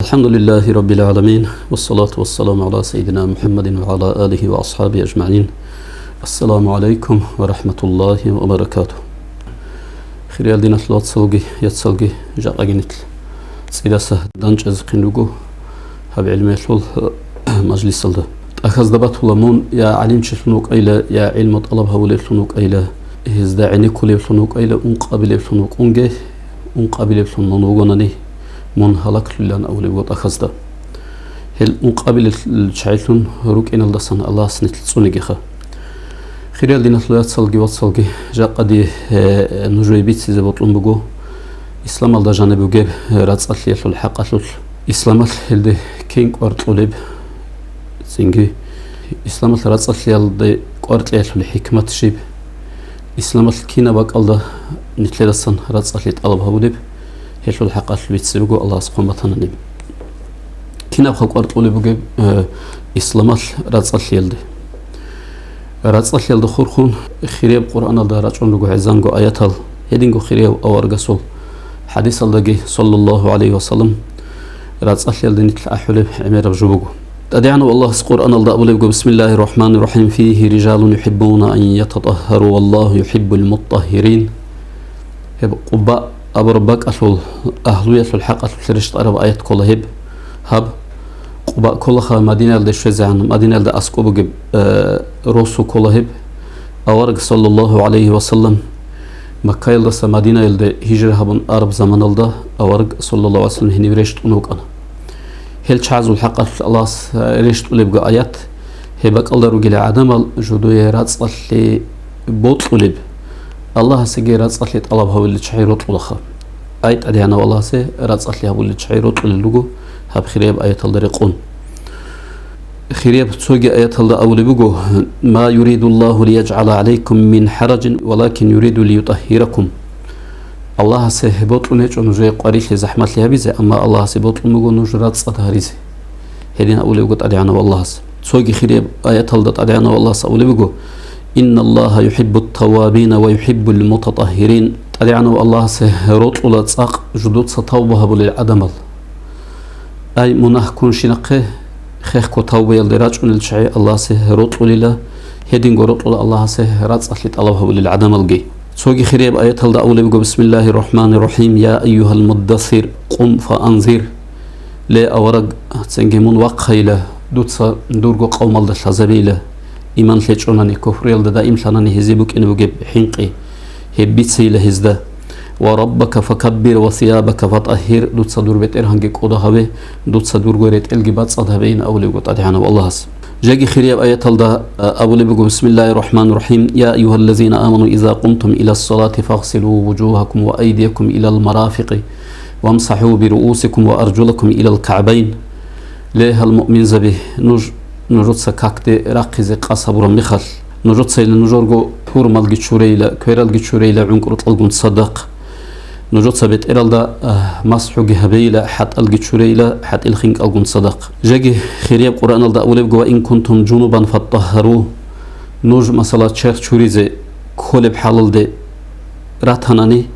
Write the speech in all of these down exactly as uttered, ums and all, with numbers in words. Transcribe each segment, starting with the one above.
الحمد لله رب العالمين، والصلاة والسلام على سيدنا محمد وعلى آله وأصحابه أجمعين. السلام عليكم ورحمة الله وبركاته. Хириял диналъул вацалги яцалги, жакъаги нилъ цӀидаса данчӀезехъин руго гьаб гӀилмиялъул мажлисалда. ТӀахьазда батула мун я гӀалимчилъун вукӀайла, я гӀилму тӀалаб гьабулевлъун вукӀайла, гьезда гӀенеккулевлъун вукӀайла, ункъабилевлъун вукӀунге, ункъабилевлъун мун вугонани, мун гьалаглъулилан абулеб буго тӀахьазда. Гьел ункъабилел чагӀилъун рукӀиналдасан Аллагьас нилъ цӀунегиха. Хириял диналъул яцалги вацалги, жакъа дие, э, нужее бицизе бокьун буго исламалда жаниб бугеб рацӀцӀалъиялъул хӀакъалъулъ. Исламалъ гьелде кин кӀвар кьулеб, цинги исламалъ рацӀцӀалъиялде кӀвар кьеялъул хӀикмат щиб, исламалъ кинаб бакӀалда нилъедасан рацӀцӀалъи тӀалаб гьабулеб, гьелъул хӀакъалъулъ бицизе буго Аллагьас хъван батанани. Кинабха кӀвар кьулеб бугеб, э, исламалъ рацӀцӀалъиялде? РацӀцӀалъиялда хурхун хирияб Къуръаналда рачӀун руго гӀезанго аятал, гьединго хирияб аварагасул хӀадисалдаги, саллаллагьу гӀалайгьи ва саллам, рацӀцӀалъиялда нилъ ахӀулеб гӀемераб жо буго. ТӀадегӀанав Аллагьас Къуръаналда абулебго: بسم الله الرحمن الرحيم، فيه رجال يحبون أن يتطهروا والله يحب المطهرين. Гьеб Къубба абураб бакӀалъул агьлуялъул хӀакъалъулъ рещтӀараб аят ккола гьеб. Гьаб Къубба кколаха Мадинаялде щвезегӀан, Мадинаялда аскӀоб бугеб, э, росу ккола гьеб. Авараг, саллаллагьу гӀалайгьи ва саллам, Маккаялдаса Мадинаялде гьижра гьабун араб заманалда авараг, саллаллагьу гӀалайгьи ва саллам, гьенив рещтӀун вукӀана. Гьел чагӀазул хӀакъалъулъ Аллагьас, э, рещтӀулебго аят, гьеб бакӀалда ругел гӀадамал жидее рацӀцӀалъи бокьулеб, Аллагьасеги рацӀцӀалъи тӀалаб гьабулел чагӀи рокьулаха. Ай, ТӀадегӀанав Аллагьасе рацӀцӀалъи гьабулел чагӀи рокьулел руго гьаб хирияб аяталда рекъон. Хирияб цоги аяталда абулеб буго: ما يريد الله ليجعل عليكم من حرج ولكن يريد ليطهركم. Аллагьасе бокьун гьечӀо нужее къварилъи, захӀмалъи гьабизе, амма Аллагьасе бокьун буго нуж рацӀцӀад гьаризе. Гьедин абулеб буго ТӀадегӀанав Аллагьас. Цоги хирияб аяталда ТӀадегӀанав Аллагьас абулеб буго: إن الله يحب التوابين ويحب المتطهرين. ТӀадегӀанав Аллагьасе рокьула цӀакъ жидеца тавба гьабулел гӀадамал. Ай, мунагь ккунщинахъе, хехго тавбаялде рачӀунел чагӀи Аллагьасе рокьулила, гьединго рокьула Аллагьасе рацӀцӀалъи тӀалаб гьабулел гӀадамалги. Цоги хирияб аяталда абулеб буго: بسم الله الرحمن الرحيم، يا أيها المدثر، قم فأنذر. Ле авараг, цинги мун вахъайила, дуца дурго къавмалда лъазабейила, иман лъечӀонани, куфруялда даимлъанани гьезие букӀине бугеб хӀинкъи, гьеб бицейила гьезда. وربك فكبر وثيابك فطهر, дуца дур БетӀергьанги кӀода гьабе, дуца дурго ретӀелги бацӀцӀад гьабейин абулеб буго ТӀадегӀанав Аллагьас. Жеги хирияб аяталда, а, абулеб буго: بسم الله الرحمن الرحيم، يا أيها الذين آمنوا إذا قمتم إلى الصلاة فاغسلوا وجوهكم وأيديكم إلى المرافق وامسحوا برؤوسكم وأرجلكم إلى الكعبين. Ле, гьал муъминзаби, нуж, нужеца какде рахъизе къасд гьабураб мехалъ, нужецайила нужерго гьурмалги чурейила, квералги чурейила гӀункӀрутӀалгун цадахъ. Нужеца бетӀералда, а, масхӀуги гьабейила, хӀатӀалги чурейила, хӀатӀил хинкӀалгун цадахъ. Жеги хирияб Къуръаналда абулебго: وإن كنتم جنبا فاطهروا. Нуж, масала, черх чуризе кколеб хӀалалде ратанани,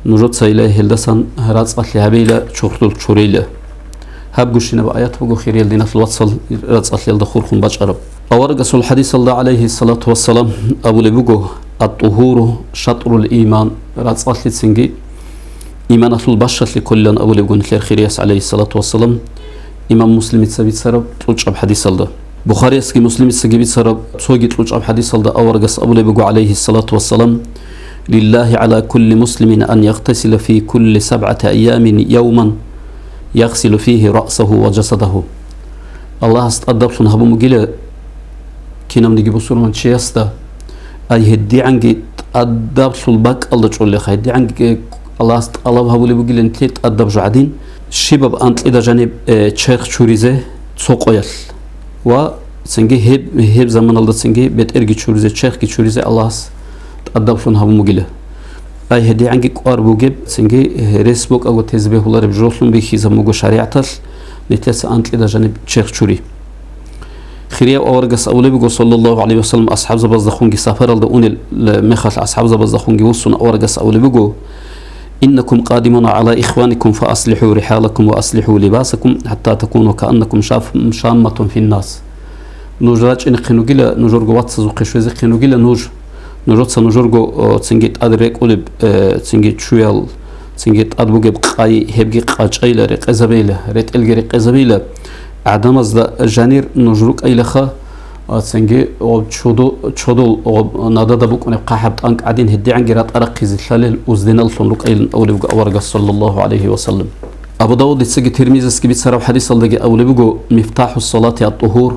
нужецайила гьелдасан рацӀцӀалъи гьабейила, чурхдул чурейила. Гьаб гущинаб аят буго, хириял диналъул вацал, рацӀцӀалъиялда хурхун бачӀараб. Аварагасул хӀадисалда, гӀалайгьиссалату вассалам, абулеб буго: الطهور شطر الإيمان, рацӀцӀалъицинги иманалъул бащалъи кколилан абулебго нилъер хирияс, гӀалайгьиссалату вассалам, имам Муслимица бицараб кьучӀаб хӀадисалда. Бухариясги Муслимицаги бицараб цоги кьучӀаб хӀадисалда аварагас абулеб буго, гӀалайгьиссалату вассалам: لله على كل مسلم أن يغتسل في كل سبعة أيام يوما يغسل فيه رأسه وجسده. Аллагьас тӀадаблъун гьабун бугила кинавниги бусурманчиясда, ай, гьедигӀанги тӀадаблъул бакӀалда чӀолеха, гьедигӀанги Аллагьас тӀалаб гьабулеб бугилан те тӀадаб жо гӀадин, щибаб анкьида жаниб, э, черх чуризе цо къоялъ. Ва цинги гьеб, гьеб заманалда цинги бетӀерги чуризе, черхги чуризе Аллагьас тӀадаблъун гьабун бугила. Ай, гьедигӀанги кӀвар бугеб, цинги, э, рес бокӀаго тезе бегьулареб жолъун бихьизабун буго шаригӀаталъ, нилъеца анкьида жаниб черх чури. Хирияв аварагас абулеб буго, саллаллагьу гӀалайгьи вассалам, асхӀабзабаздахунги сапаралда унел, э, мехалъ асхӀабзабаздахунги вуссун аварагас абулеб буго: إنكم قادمون على إخوانكم فأصلحوا رحالكم وأصلحوا لباسكم حتى تكونوا كأنكم شاف-، شامة في الناس. Нуж рачӀинехъин вугила, нужерго вацазухъе щвезехъин вугила нуж. Нужеца нужерго, о, цинги тӀад рекӀулеб, э, цинги чуял, цинги тӀад бугеб къай, гьебги къачӀайила, рекъезабейила, ретӀелги рекъезабейила. ГӀадамазда жанир нуж рукӀайилаха, а, цинги, о, чуду-, чудул, о, надада букӀунеб хъахӀаб тӀанкӀ гӀадин гьедигӀанги ратӀа рахъизе лъалел узденаллъун рукӀайилан абулеб буго аварагас, саллаллагьу гӀалайгьи ва саллам. Абу Давудицаги Тирмизицаги бицараб хӀадисалдаги абулеб буго, мифтахӀу салати ат-тухур,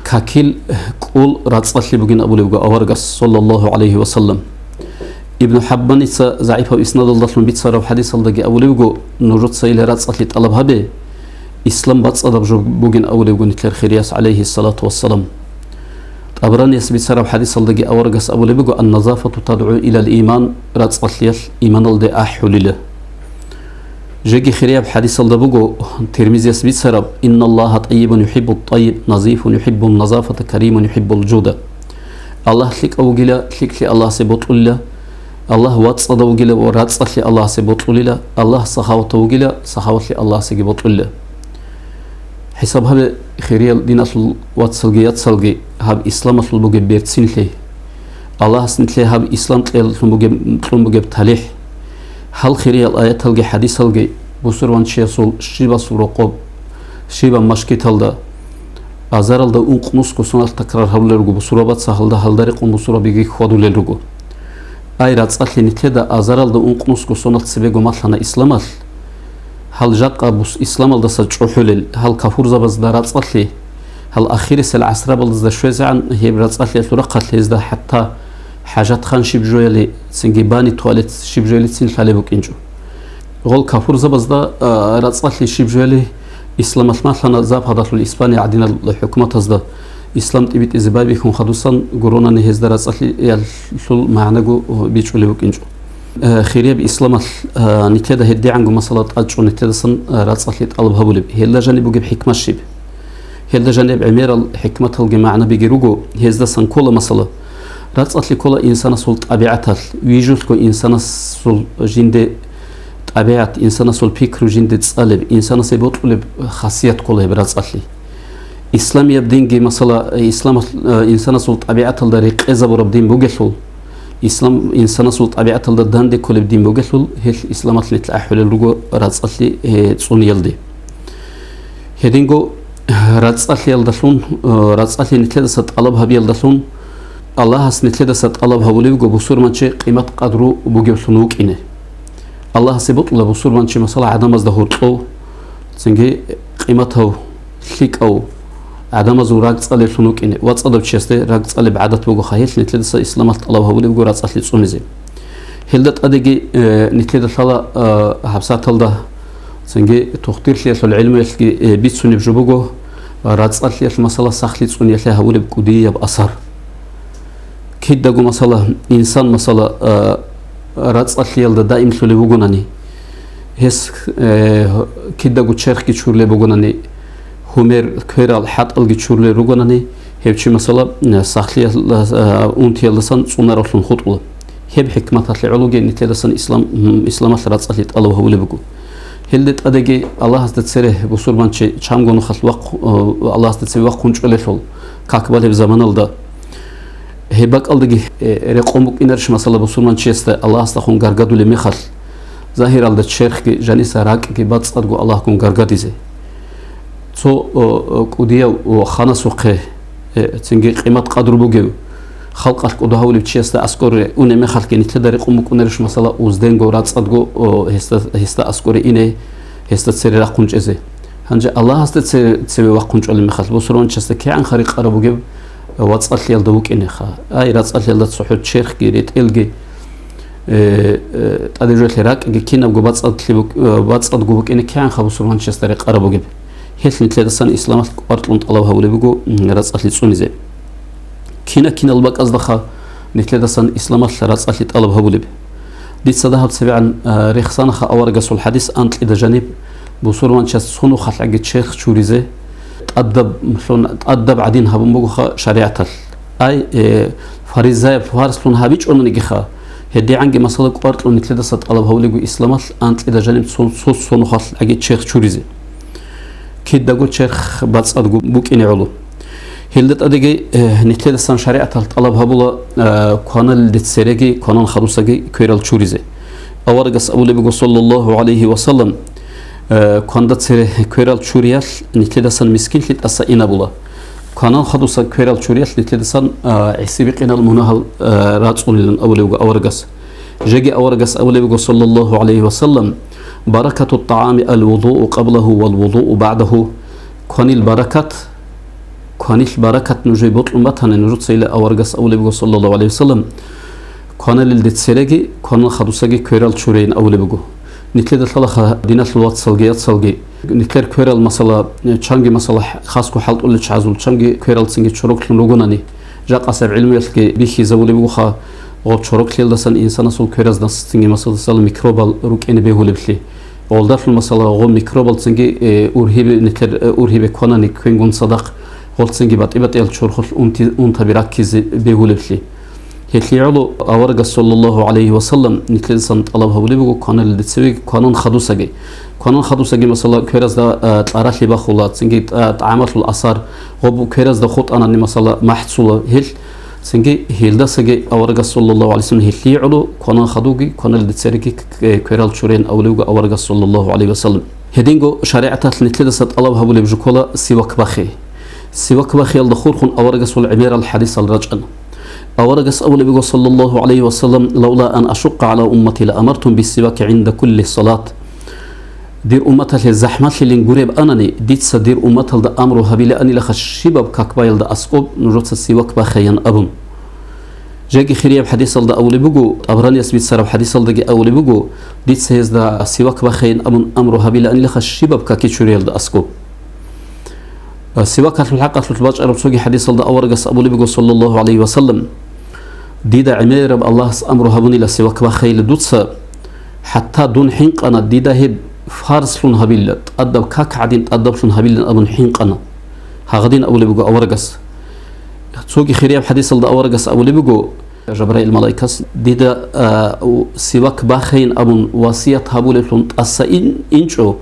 какил кӀул рацӀцӀалъи бугин абулеб буго аварагас, саллаллагьу гӀалайгьи ва саллам. Ибну ХӀаббаница загӀипаб иснадалдалъун бицараб хӀадисалдаги абулеб буго, нужецайила рацӀцӀалъи тӀалаб гьабе, ислам бацӀцӀадаб жо бугин абулеб буго нилъер хирияс, гӀалайгьиссалату вассалам. ТӀабаранияс бицараб хӀадисалдаги аварагас абулеб буго, «Ан-назафату тадгӀу илал иман», рацӀцӀалъиялъ иманалде ахӀулила. Жеги хирияб хӀадисалда буго, Тирмизияс бицараб, «Инналлагьа тӀайибун юхӀиббут тӀайиб, назифун юхӀиббун назафата, каримун юхӀиббул жуда». Аллагь лъикӀав вугила, лъикӀлъи Аллагьасе бокьулила. Аллагь вацӀцӀадав вугила ва рацӀцӀалъи Аллагьасе бокьулила. Аллагь сахаватав вугила, сахаватлъи Аллагьасеги бокьулила. ХӀисаб гьабе, хириял диналъул вацалги яцалги, гьаб исламалъул бугеб берцинлъи, Аллагьас нилъее гьаб ислам кьеялъун бугеб, кьун бугеб талихӀ. Гьал хириял аяталги хӀадисалги бусурванчиясул щибасул рокъоб, щибаб машгиталда, азаралда ункънусго соналъ такрар гьабулел руго, бусурбабаца гьалда, гьалда рекъон бусурбабиги хьвадулел руго. Ай, рацӀцӀалъи нилъеда азаралда ункънусго соналъ цебего малъана исламалъ. Гьал жакъа бус-, исламалдаса чӀухӀулел, гьал кафурзабазда рацӀцӀалъи, гьал ахирисел гӀасрабалдазда щвезегӀан гьеб рацӀцӀалъиялъул рахъалъ гьезда хӀатта хӀажатхан щиб жояли, цинги бани-туалет щиб жоялицин лъалеб букӀинчӀо. Гьал кафурзабазда, а, рацӀцӀалъи щиб жояли, исламалъ малъана Западалъул Испания гӀадинал хӀукуматазда, ислам тӀибитӀизе байбихьун хадусан гуронани гьезда рацӀцӀалъиялъул магӀнаго бичӀчӀулеб букӀинчӀо. Э, хирияб исламалъ, э, нилъеда гьедигӀанго масала тӀадчӀун нилъедасан, э, рацӀцӀалъи тӀалаб гьабулеб. Гьелда жаниб бугеб хӀикмат щиб? Гьелда жаниб гӀемерал хӀикматалги магӀнабиги руго, гьездасан ккола масала. РацӀцӀалъи ккола инсанасул тӀабигӀаталъ, вижулъго инсанасул жинде тӀабигӀат, инсанасул пикру жинде цӀалеб, инсанасе бокьулеб хасият ккола гьеб рацӀцӀалъи. Исламияб динги, масала, исламалъ-, э, инсанасул тӀабигӀаталда рекъезабураб дин бугелъул, ислам инсанасул тӀабигӀаталда данде кколеб дин бугелъул, гьелъ исламалъ нилъ ахӀулел руго рацӀцӀалъи, э, цӀуниялде. Гьединго, э, рацӀцӀалъиялдалъун, э, рацӀцӀалъи нилъедаса тӀалаб гьабиялдалъун, Аллагьас нилъедаса тӀалаб гьабулеб буго бусурманчи къимат-къадру бугевлъун вукӀине. Аллагьасе бокьула бусурманчи, масала, гӀадамазда гьоркьов, цинги къиматав, лъикӀав, гӀадамазул рагцӀалевлъун вукӀине. ВацӀцӀадав чиясде рагцӀалеб гӀадат буго, гьелъ нилъедаса исламалъ тӀалаб гьабулеб буго рацӀцӀалъи цӀунизе. Гьелда тӀадеги, э, нилъеда лъала, э, гьабсаталда, цинги тухтирлъиялъул гӀилмуялъги, э, бицунеб жо буго, рацӀцӀалъиялъ, масала, сахлъи цӀуниялъе гьабулеб кӀудияб асар. Кидаго, масала, инсан, масала, а, рацӀцӀалъиялда даимлъулев вугонани, гьес, э, кидаго черхги чурлеб бугонани, гьумер, кверал, хӀатӀалги чурлел ругонани, гьев чи, масала, э, сахлъиялда, а, унтиялдасан цӀунаравлъун хутӀула. Гьеб хӀикматалъе гӀологи нилъедасан ислам, м, исламалъ рацӀцӀалъи тӀалаб гьабулеб буго. Гьелде тӀадеги Аллагьасда цере бусурманчи чамго нухалъ вахъ-, э, Аллагьасда цеве вахъун чӀолелъул, как балеб заманалда, гьеб бакӀалдаги, э, рекъон букӀинарищ, масала, бусурманчиясда Аллагьасдахун гаргадулеб мехалъ, загьиралда черхги, жаниса ракӀги бацӀцӀадго Аллагьгун гаргадизе? Цо, о, о, кӀудияв, о, ханасухъе, э, цинги къимат-къадру бугев, халкъалъ кӀодо гьавулев чиясда аскӀоре унеб мехалъги нилъеда рекъон букӀунарищ, масала, узденго, рацӀцӀадго, о, гьесда, гьесда аскӀоре ине, гьесда цере рахъун чӀезе? Гьанже Аллагьасда цере, цеве вахъун чӀолеб мехалъ, бусурманчиясда кигӀанха рекъараб бугеб вацӀцӀалъиялда вукӀинеха. Ай, рацӀцӀалъиялда цохӀо черхги, ретӀелги, э, э, тӀаде жоялъе ракӀги кинабго бацӀцӀадлъи бук-, э, бацӀцӀадго букӀине кигӀанха бусурманчиясда рекъараб бугеб? Гьелъ нилъедасан исламалъ кӀваркьун тӀалаб гьабулеб буго, м, рацӀцӀалъи цӀунизе. Кина-кинал бакӀаздаха нилъедасан исламалъ рацӀцӀалъи тӀалаб гьабулеб? Дица дагьаб цебегӀан, а, рехсанаха аварагасул хӀадис анкьида жаниб, бусурманчияс цо нухалъ гӀаги черх чуризе тӀадаб лъун, тӀадаб гӀадин гьабун бугоха шаригӀаталъ. Ай, э, фаризаяб фарзлъун гьабичӀонанигиха, ГьедигӀанги, масала, кӀвар кьун нилъедаса тӀалаб гьабулеб буго исламалъ анкьида жаниб цо-, цо-, цо нухалъ гӀаги черх чуризе. Кидаго черх бацӀцӀадго букӀине гӀоло. Гьелда тӀадеги, э, нилъедасан шаригӀаталъ тӀалаб гьабула, э, кваналилде цереги, кванан хадусаги кверал чуризе. Аварагас абулеб буго, саллаллагьу гӀалайгьи ва саллам, э, кванда цере кверал чуриялъ нилъедасан мискинлъи тӀаса инабула. Кванан хадуса кверал чуриялъ нилъедасан, э, гӀисибикъинал мунагьал, э, рацӀцӀунилан абулеб буго аварагас. Жеги аварагас абулеб буго, саллаллагьу гӀалайгьи ва саллам: «Баракату тӀагӀами ал-вудуу къаблагьу вал-вудуу багӀдагьу». Кванил баракат, кванил баракат нужее бокьун батани, нужецайила аварагас абулеб буго, саллаллагьу гӀалайгьи ва саллам, кваналилде цереги, кванан хадусаги кверал чурейин абулеб буго. Нилъеда лъалаха, диналъул вацалги яцалги, нилъер кверал, масала, чанги, масала, хасго хӀалтӀулел чагӀазул чанги квералцинги чороклъун ругонани, жакъасеб гӀилмуялъги бихьизабулеб бугоха, гъоб чороклъиялдасан инсанасул квераздасацинги, масала, микробал рукӀине бегьулеблъи. Гъолдалъун, масала, гъоб микробалцинги, э, ургьибе, нилъер, э, ургьибе кванани квенгун цадахъ, гъолцинги батӀи-батӀиял чорхолъ унти-, унтаби раккизе бегьулеблъи. Гьелъие гӀоло аварагас, саллаллагьу гӀалайгьи ва саллам, нилъедасан тӀалаб гьабулеб буго кваналилде цереги, кванан хадусаги. Кванан хадусаги, масала, кверазда, а, кьаралъи бахула, цинги тӀа-, тӀагӀамалъул асар, гъоб кверазда хутӀанани, масала, махӀцула гьел, цинги гьелдасаги аварагас, саллаллагьу гӀалайгьи ва саллам, гьелъие гӀоло кванан хадуги, кваналилде цереги к-, к-, кверал чурейин абулеб буго аварагас, саллаллагьу гӀалайгьи ва саллам. Гьединго шаригӀаталъ нилъедаса тӀалаб гьабулеб жо ккола сивак бахи. Сивак бахиялда хурхун аварагасул гӀемерал хӀадисал рачӀана. Аварагас абулеб буго, саллаллагьу гӀалайгьи ва саллам: «Лавла ан ашукъа гӀала уммати ла амартум биссиваки гӀинда кулли салат». Дир умматалъе захӀмалъилин гуреб анани, дица дир умматалда амру гьабилаанилаха щибаб как баялда аскӀоб нужеца сивак бахаян абун. Жеги хирияб хӀадисалда абулеб буго, ТӀабранияс бицараб хӀадисалдаги абулеб буго, дица гьезда сивак бахейин абун амру гьабилаанилаха щибаб каки чуриялда аскӀоб. Сивакалъул хӀакъалъулъ бачӀараб цоги хӀадисалда аварагас абулеб буго, саллаллагьу гӀалайгьи ва саллам: «Дида гӀемераб Аллагьас амру гьабунила сивак бахейила дуца, хӀатта дун хӀинкъана дида гьеб фарзлъун гьабилла, тӀадаб как гӀадин тӀадаблъун гьабилан абун хӀинкъана». Гьагъадин абулеб буго аварагас. Цоги хирияб хӀадисалда аварагас абулеб буго, Жабраил малаикас: «Дида, а, у, сивак бахейин абун васият гьабулеблъун тӀаса ин-, инчӀо,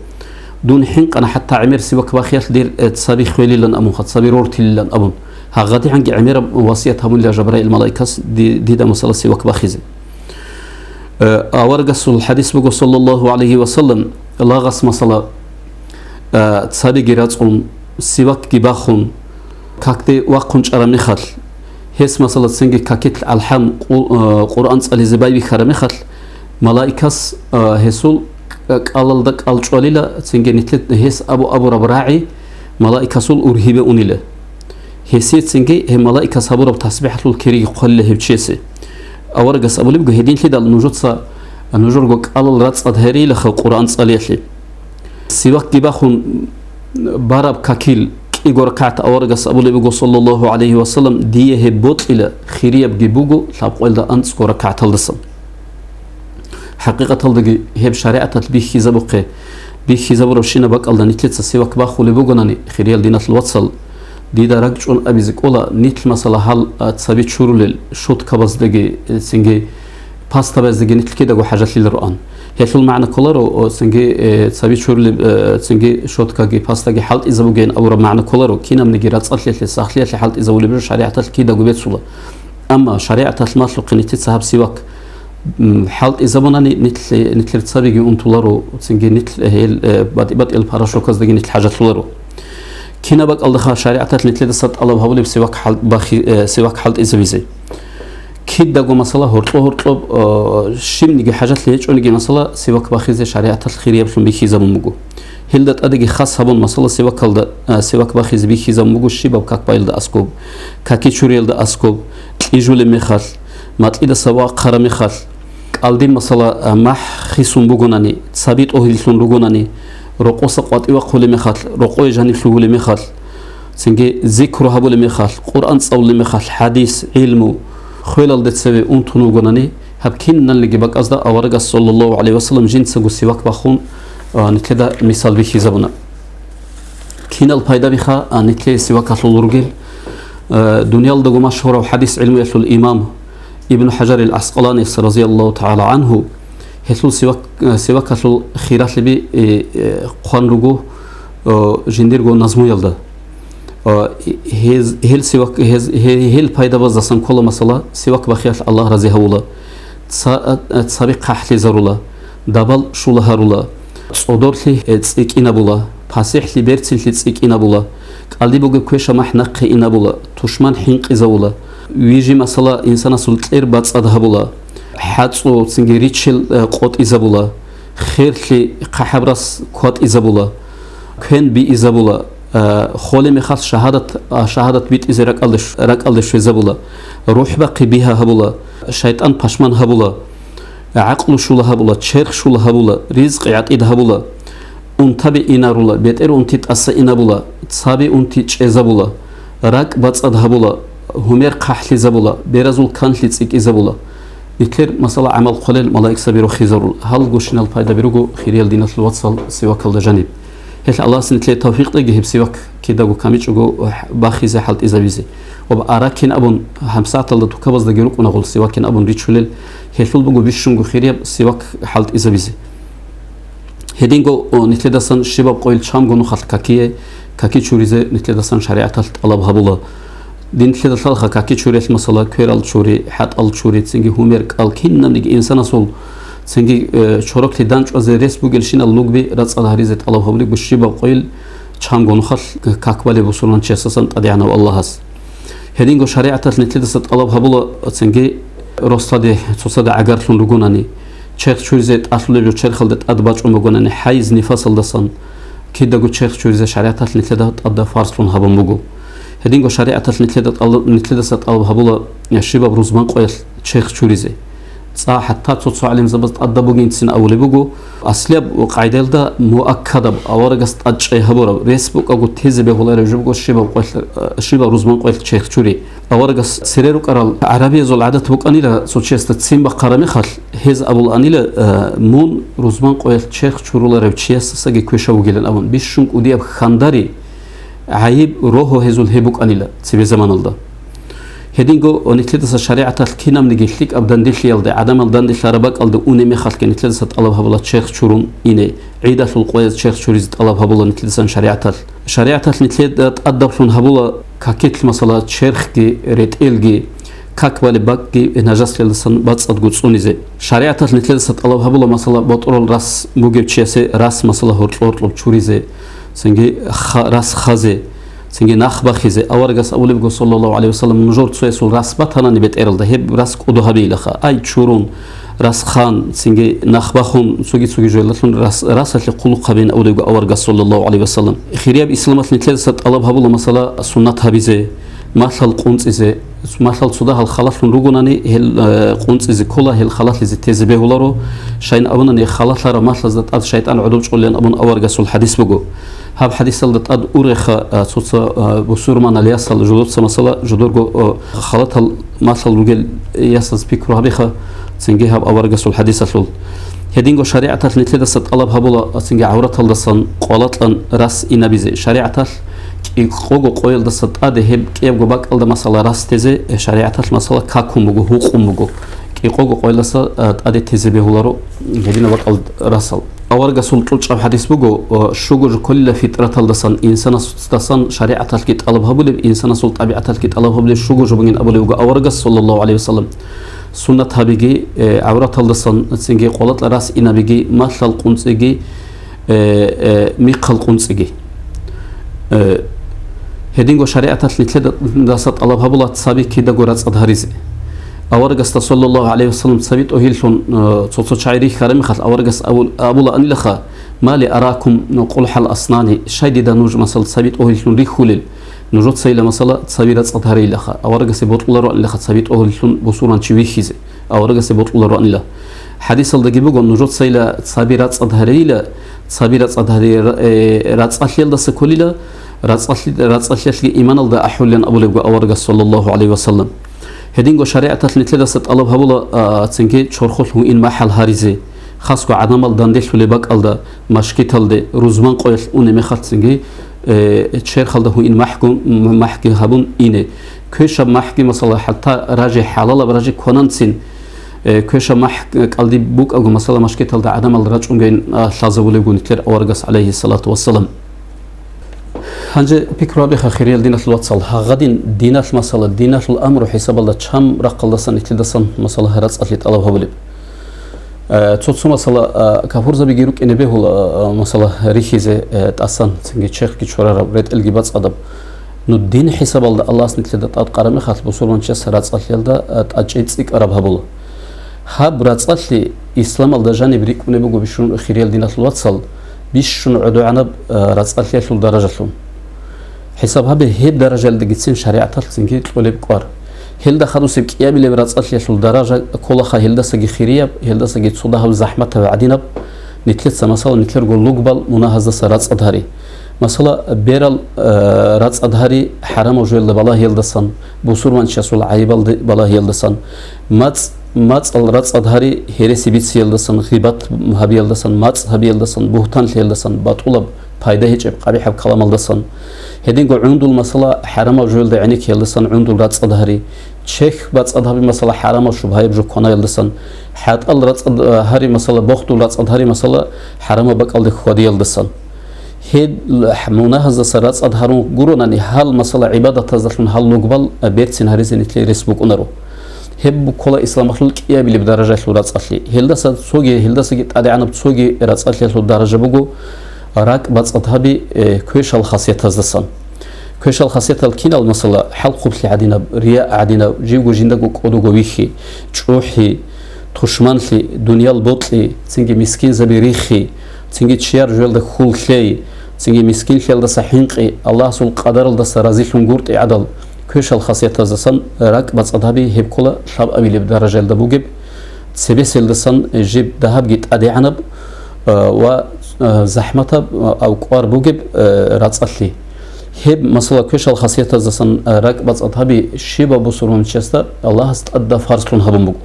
дун хӀинкъана хӀатта гӀемер сивак бахиялъ дир, э, цаби хвелилан абунха, цаби рортилилан абун». ГьагъадигӀанги гӀемераб васият гьабунила Жабраил малаикас ди-, дида, масала, сивак бахизе. Э, аварагасул хӀадис буго, саллаллагьу гӀалайгьи ва саллам, лагъас, масала, э, цабиги рацӀцӀун, сивакги бахун, какде вахъун чӀараб мехалъ, гьес, масала, цинги какилъ алхӀам, къу-, э, Къуръан цӀализе байбихьараб мехалъ, малаикас, э, гьесул к-, кӀалалда кӀал чӀвалила, цинги нилъе гьес абу-, абураб рагӀи малаикасул ургьибе унила. Гьесие цинги гьеб малаикас гьабураб тасбихӀалъул кириги хъвалила гьев чиясе. Аварагас абулеб буго, гьединлъидал нужеца нужерго кӀалал рацӀцӀад гьарейилаха Къуръан цӀалиялъе. Сивакги бахун бараб какил кӀиго ракагӀат аварагас абулеб буго, саллаллагьу гӀалайгьи ва саллам, дие гьеб бокьила, хириябги буго лъабкъоялда анцӀго ракагӀаталдасан. ХӀакъикъаталдаги гьеб шаригӀаталъ бихьизабухъе, бихьизабурабщинаб бакӀалда нилъеца сивак бахулеб бугонани, хириял диналъул вацал, дида ракӀчӀун абизе кӀола, нилъ, масала, гьал, а, цаби чурулел щёткабаздаги, э, цинги пастабаздаги нилъ кидаго хӀажалъилароан. Гьелъул магӀна кколаро, о, цинги, э, цаби чурулеб, э, цинги щёткаги пастаги хӀалтӀизабугейин абураб магӀна кколаро, кинабниги рацӀцӀалъиялъе, сахлъиялъе хӀалтӀизабулеб жо шаригӀаталъ кидаго бецула. Амма шаригӀаталъ малъухъе нилъеца гьаб сивак, м, хӀалтӀизабунани, нилъ-, нилъер цабиги унтуларо, цинги нилъ гьел, э, батӀи-батӀиял порошоказдаги нилъ хӀажалъуларо. Кинаб бакӀалдаха шаригӀаталъ нилъедаса тӀалаб гьабулеб сивак хӀал-, бахи-, э, сивак хӀалтӀизабизе? Кидаго, масала, гьоркьо-гьоркьоб, э, щибниги хӀажалъи гьечӀониги, масала, сивак бахизе шаригӀаталъ хирияблъун бихьизабун буго. Гьелда тӀадеги хас гьабун, масала, сивакалда, а, сивак бахизе бихьизабун буго щибаб как баялда аскӀоб, каки чуриялда аскӀоб, кьижулеб мехалъ, макьидаса вахъараб мехалъ, кӀалдиб, масала, а, махӀ хисун бугонани, цаби тӀогьиллъун ругонани, рокъоса къватӀивахъулеб мехалъ, рокъое жаниб лъугьулеб мехалъ, цинги зикру гьабулеб мехалъ, Къуръан цӀалулеб мехалъ, хӀадис, гӀилму, хвелалде цеве унтун вугонани, гьаб киналниги бакӀазда аварагас, саллаллагьу гӀалайгьи ва саллам, жинцаго сивак бахун, а, нилъеда мисал бихьизабуна. Кинал пайда биха, а, нилъее сивакалъул ругел, а, дуниялдаго машгьурав хӀадис гӀилмуялъул имам Ибн ХӀажарил ГӀаскъаланияс, разияллагьу тагӀала гӀангьу, гьелъул сивак, э, сивакалъул хиралъиби, э, э, хъван руго, э, жиндирго назмуялда. Э, гьез, гьел сивак, гьез, гье-, гьел пайдабаздасан ккола, масала, сивак бахиялъ Аллагь рази гьавула, ца-, э, цаби хъахӀлъизарула, дабал щула гьарула, цӀодорлъи, э, цӀикӀкӀинабула, пасихӀлъи берцинлъи цӀикӀкӀинабула, кӀалдиб бугеб квеша-махӀ нахъе инабула, тушман хӀинкъизавула, вижи, масала, инсанасул кьер бацӀцӀад гьабула, хӀацӀу цинги ричел, э, къотӀизабула, херлъи хъахӀаб рас кватӀизабула, квен биизабула, э, холеб мехалъ шагьадат, а, шагьадат битӀизе ракӀалде щ-, ракӀалде щвезабула, рухӀ бахъи бигьа гьабула, шайтӀан пашман гьабула, гӀакълу щула гьабула, черх щула гьабула, ризкъи гӀатӀид гьабула, унтаби инарула, бетӀер унти тӀаса инабула, цаби унти чӀезабула, ракӀ бацӀцӀад гьабула, гьумер хъахӀлъизабула, беразул канлъи цӀикӀкӀизабула. Нилъер, масала, гӀамал хъвалел малаик саби рохизарул. Гьалгощинал пайдаби руго, хириял диналъул вацал, сивакалда жаниб. Гьелъ Аллагьас нилъее тавфикъ кьеги гьеб сивак кидаго камичӀого бахизе, хӀалтӀизабизе. Ва аракин абун, гьамсагӀаталда тукабаздаги рукӀуна гъол сивакин абун ричулел, гьелъул буго бищунго хирияб сивак хӀалтӀизабизе. Гьединго, о, нилъедасан щибаб къойил чамго нухалъ какие, каки чуризе нилъедасан шаригӀаталъ тӀалаб гьабула. Дин нилъеда лъалха каки чурелъ, масала, кверал чури, хӀатӀал чури, цинги гьумер кӀал, кинабниги инсанасул цинги, э, чороклъи данчӀвазе рес бугелщинал лугби рацӀцӀад гьаризе тӀалаб гьабулеб щибаб къойил чамго нухалъ как балеб бусурманчиясасан ТӀадегӀанав Аллагьас. Гьединго шаригӀаталъ нилъедаса тӀалаб гьабула, цинги росаде, цоцаде гӀагарлъун ругонани, черх чуризе тӀалъулеб жо черхалде тӀад бачӀун бугонани, хӀайз-нифасалдасан кидаго черх чуризе шаригӀаталъ нилъеда тӀадаб фарзлъун гьабун буго. Гьединго шаригӀаталъ нилъеда тӀал-, нилъедаса тӀалаб гьабула щибаб рузман къоялъ черх чуризе. ЦӀа хӀатта цо-цо гӀалимзабаз тӀадаб бугинцин абулеб буго, аслияб къагӀидаялда муаккадаб, аварагас тӀадчӀей гьабураб, рес букӀаго тезе бегьулареб жо буго щибаб къоялъ, э, щибаб рузман къоялъ черх чури. Аварагас цере рукӀарал гӀарабиязул гӀадат букӀанила, цо чиясда ццин бахъараб мехалъ, гьез абулаанила, э, мун рузман къоялъ черх чуруларев чиясдасаги квешав вугилан абун, бищун кӀудияб хандари, гӀайиб, рогьо гьезул гьеб букӀанила цебе заманалда. Гьединго нилъедаса шаригӀаталъ кинабниги лъикӀаб данделъиялде, гӀадамал данделъараб бакӀалде унеб мехалъги нилъедаса тӀалаб гьабула черх чурун ине, гӀидалъул къояз черх чуризе тӀалаб гьабула нилъедасан шаригӀаталъ. ШаригӀаталъ нилъеда тӀадаблъун гьабула какилъ, масала, черхги, ретӀелги, как балеб бакӀги нажаслъиялдасан бацӀцӀадго цӀунизе. ШаригӀаталъ нилъедаса тӀалаб гьабула, масала, ботӀрол рас бугев чиясе рас, масала, гьоркьоб-гьоркьоб чуризе, цинги ха-, рас хазе, цинги нах бахизе. Аварагас абулебго, саллаллагьу гӀалайгьи вассалам, нужер цоясул рас батанани бетӀералда, гьеб рас кӀодо гьабейилаха. Ай чурун, рас хан, цинги нах бахун, цоги-цоги жоялдалъун рас-, расалъе хъулухъ гьабейин абулебго аварагас, саллаллагьу гӀалайгьи вассалам. Хирияб исламалъ нилъедаса тӀалаб гьабула, масала, суннат гьабизе, малъал къунцӀизе. Малъал цо дагьал халалъун ругонани, гьел, э, къунцӀизе ккола, гьел халалъизе тезе бегьуларо. Щайин абунани, халалъараб малъазда тӀад шайтӀан гӀодов чӀолилан абун аварагасул хӀадис буго. Гьаб хӀадисалда тӀад уреха, а, цоца, а, бусурманал ясал жодоца, масала, жодорго, а, халатал малъал ругел ясаз пикру гьабиха, цинги гьаб аварагасул хӀадисалъул. Гьединго шаригӀаталъ нилъедаса тӀалаб гьабула, цинги гӀавраталдасан къвалакьан рас инабизе. ШаригӀаталъ кӀикъого къоялдаса тӀаде гьеб кӀиябго бакӀалда, масала, рас тезе, шаригӀаталъ, масала, какун буго, гьукъун буго. КӀикъого къоялдаса, а, тӀаде тезе бегьуларо гьединаб бакӀалда расал. Аварагасул тӀучӀаб хӀадис буго, а, щуго жо кколила фитраталдасан, инсанасдасан шаригӀаталъги тӀалаб гьабулеб, инсанасул тӀабигӀаталъги тӀалаб гьабулеб щуго жо бугин абулеб буго аварагас, саллаллагьу гӀалайгьи вассалам. Суннат гьабиги, э, гӀавраталдасан цинги къвалакьа рас инабиги, малъал къунцӀиги, э, э, михъал къунцӀиги. Э, гьединго шаригӀаталъ нилъедаса тӀалаб гьабула цаби кидаго рацӀцӀад гьаризе. Аварагасда, саллаллагьу гӀалайгьи вассалам, цаби тӀогьиллъун, э, цо-цо чагӀи рихьараб мехалъ, аварагас абул-, абулаанилаха: «Ма ли аракум къулхӀал аснани», щай дида нуж, масала, цаби тӀогьиллъун рихьулел? Нужецайила, масала, цаби рацӀцӀад гьарейилаха, аварагасе бокьулароанилаха цаби тӀогьиллъун бусурманчи вихьизе. Аварагасе бокьулароанила. ХӀадисалдаги буго, нужецайила цаби рацӀцӀад гьарейила, цаби рацӀцӀад гьарей-, э, рацӀцӀалъиялдаса кколила, рацӀцӀалъи-, рацӀцӀалъиялъги иманалда ахӀулилан абулебго аварагас, саллаллагьу гӀалайгьи вассалам. Гьединго шаригӀаталъ нилъедаса тӀалаб гьабула, а, цинги чорхолъ гьуин махӀал гьаризе, хасго гӀадамал данделъулеб бакӀалда, машгиталде, рузман къоялъ унеб мехалъ цинги, э, черхалда гьуин махӀгун, махӀги гьабун ине. Квешаб махӀги, масала, хӀатта ражи, хӀалалаб ражи квананцин, э, квешаб махӀ кӀалдиб букӀаго, масала, мажгиталда гӀадамал рачӀунгейин, а, лъазабулебгун нилъер аварагас, гӀалайгьиссалату вассалам. Гьанже пикру гьабеха, хириял диналъул вацал, гьагъадин диналъ, масала, диналъул амру хӀисабалда чам рахъалдасан, нилъидасан, масала, рацӀцӀалъи тӀалаб гьабулеб. Э, цо-цо, масала, э, кафурзабиги рукӀине бегьула, э, масала, рихьизе, э, тӀасан, цинги черхги чурараб, ретӀелги бацӀцӀадаб. Ну, дин хӀисабалда Аллагьас нилъеда тӀадкъараб мехалъ, бусурманчияс рацӀцӀалъиялда, э, тӀадчӀей цӀикӀкӀараб гьабула. Гьаб рацӀцӀалъи исламалда жаниб рикӀкӀунеб буго, бищун, хириял диналъул вацал, бищун гӀодогӀанаб, э, рацӀцӀалъиялъул даражалъун. ХӀисаб гьабе, гьеб даражалдагицин шаригӀаталъ цинги кьолеб кӀвар. Гьелда хадусеб кӀиабилеб рацӀцӀалъиялъул даража кколаха гьелдасаги хирияб, гьелдасаги цо дагьаб захӀматаб гӀадинаб, нилъеца, масала, нилъерго лугбал мунагьаздаса рацӀцӀад гьари. Масала, берал, э, рацӀцӀад гьари хӀарамав жоялда балагьиялдасан, бусурманчиясул гӀайибалде балагьиялдасан, мацӀ, мацӀал рацӀцӀад гьари гьереси бициялдасан, гъибат гьабиялдасан, мацӀ гьабиялдасан, бугьтан лъеялдасан, батӀулаб, пайда гьечӀеб къабихӀаб каламалдасан. Гьединго гӀундул, масала, хӀарамав жоялда гӀенеккиялдасан гӀундул рацӀцӀад гьари, черх бацӀцӀад гьаби, масала, хӀарамал шубгьаяб жо кванаялдасан, хӀатӀал рацӀцӀад, э, гьари, масала, бохдул рацӀцӀад гьари, масала, хӀарамаб бакӀалде хьвадиялдасан. Гьел мунагьаздаса рацӀцӀад гьарун гуронани, гьал, масала, гӀибадатаздалъун гьал лугбал, э, берцин гьаризе нилъее рес букӀунаро. Гьеб буккола исламалъул кӀиабилеб даражалъул рацӀцӀалъи. Гьелдаса цоги, гьелдасаги тӀадегӀанаб цоги рацӀцӀалъиялъул даража буго ракӀ бацӀцӀад гьаби, э, квешал хасиятаздасан. Квешал хасиятал кинал, масала, хӀалхъублъи гӀадинаб, рияъ гӀадинаб, живго жиндаго кӀодого вихьи, чӀухӀи, тушманлъи, дуниял бокьи, цинги мискинзаби риххи, цинги чияр жоялда хьул лъей, цинги мискинлъиялдаса хӀинкъи, Аллагьасул къадаралдаса разилъун гуртӀи гӀадал, квешал хасиятаздасан ракӀ бацӀцӀад гьаби гьеб ккола лъабабилеб даражаялда бугеб, цебеселдасан жиб дагьабги тӀадегӀанаб, а, ва, а, захӀматаб, а, авкъвар бугеб, а, рацӀцӀалъи. Гьеб, масала, квешал хасиятаздасан, а, ракӀ бацӀцӀад гьаби щибаб бусурманчиясда Аллагьас тӀадаб фарзлъун гьабун буго.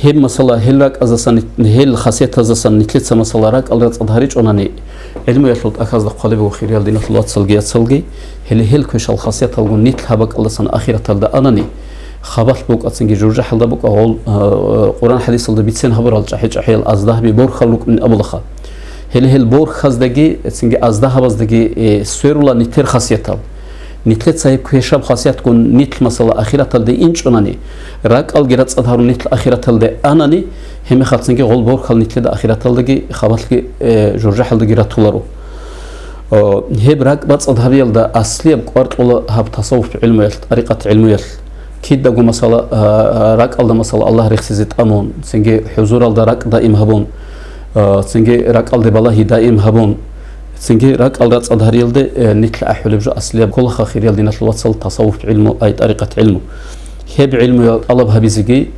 Гьеб, масала, гьел ракӀаздасан, гьел хасиятаздасан нилъеца, масала, ракӀал рацӀцӀад гьаричӀонани, гӀилмуялъул тӀахьазда хъвалеб буго, хириял диналъул вацалги яцалги, гьеле гьел квешал хасияталгун нилъ гьаб бакӀалдасан ахираталда анани, хабалъ букӀа, цинги жужахӀалда букӀа, гъол, а, Къуран-хӀадисалда бицен гьабурал чӀахӀи-чӀахӀиял аз дагьаби борхал рукӀин абулаха. Гьеле гьел борхаздаги, цинги аз дагьабаздаги, э, сверула нилъер хасиятал. Нилъеца гьеб квешаб хасиятгун нилъ, масала, ахираталде инчӀунани, ракӀалги рацӀцӀад гьарун нилъ ахираталде анани, гьебмехалцинги гъол борхал нилъеда ахираталдаги, хабалъги, э, жужахӀалдаги ратуларо. О, гьеб ракӀ бацӀцӀад гьабиялда аслияб кӀвар кьола гьаб тасаввуф гӀилмуялъ, тӀарикъат гӀилмуялъ. Кидаго, масала, а, а, ракӀалда, масала, Аллагь рехсизе тӀамун, цинги хӀузуралда ракӀ даим гьабун, а, цинги ракӀалде балагьи даим гьабун, цинги ракӀал рацӀцӀад гьариялде, э, нилъ ахӀулеб жо аслияб кколаха, хириял диналъул вацал, тасаввуф гӀилму, ай тӀарикъат гӀилму. Гьеб гӀилмуял тӀалаб гьабизеги,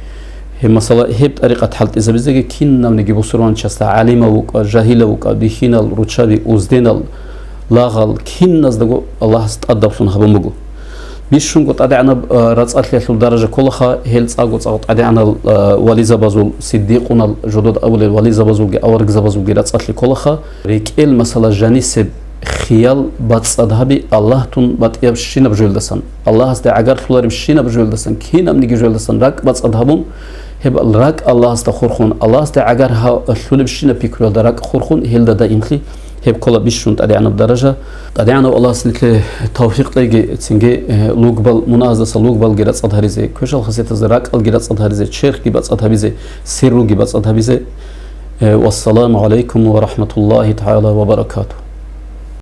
гьеб, масала, гьеб тӀарикъат хӀалтӀизабизеги кинавниги бусурманчиясда, гӀалимав вукӀа, жагьилав вукӀа, бихьинал, руччаби, узденал, лагъал, киназдаго Аллагьас тӀадаблъун гьабун буго. Бищунго тӀадегӀанаб, а, рацӀцӀалъиялъул даража кколаха, гьел цӀакъго-цӀакъ тӀадегӀанал, а, вализабазул, сиддикъунал жодод абулел вализабазулги аварагзабазулги рацӀцӀалъи кколаха, рекӀел, масала, жанисеб хиял бацӀцӀад гьаби Аллагь тун батӀиябщинаб жоялдасан, Аллагьасде гӀагарлъуларебщинаб жоялдасан, кинабниги жоялдасан ракӀ бацӀцӀад гьабун, гьеб ракӀ Аллагьасда хурхун, Аллагьасде гӀагар гьа-, лъулебщинаб пикруялда ракӀ хурхун, гьелда даимлъи гьеб ккола бищун тӀадегӀанаб даража. ТӀадегӀанав Аллагьас нилъее тавфикъ кьеги, цинги, э, лугбал, мунагьаздаса лугбалги рацӀцӀад гьаризе, квешал хасиятазда ракӀалги рацӀцӀад гьаризе, черхги бацӀцӀад гьабизе, сирруги бацӀцӀад гьабизе. Э, вассаламу гӀалайкум ва рахӀматуллагьи тагӀала ва баракатугь.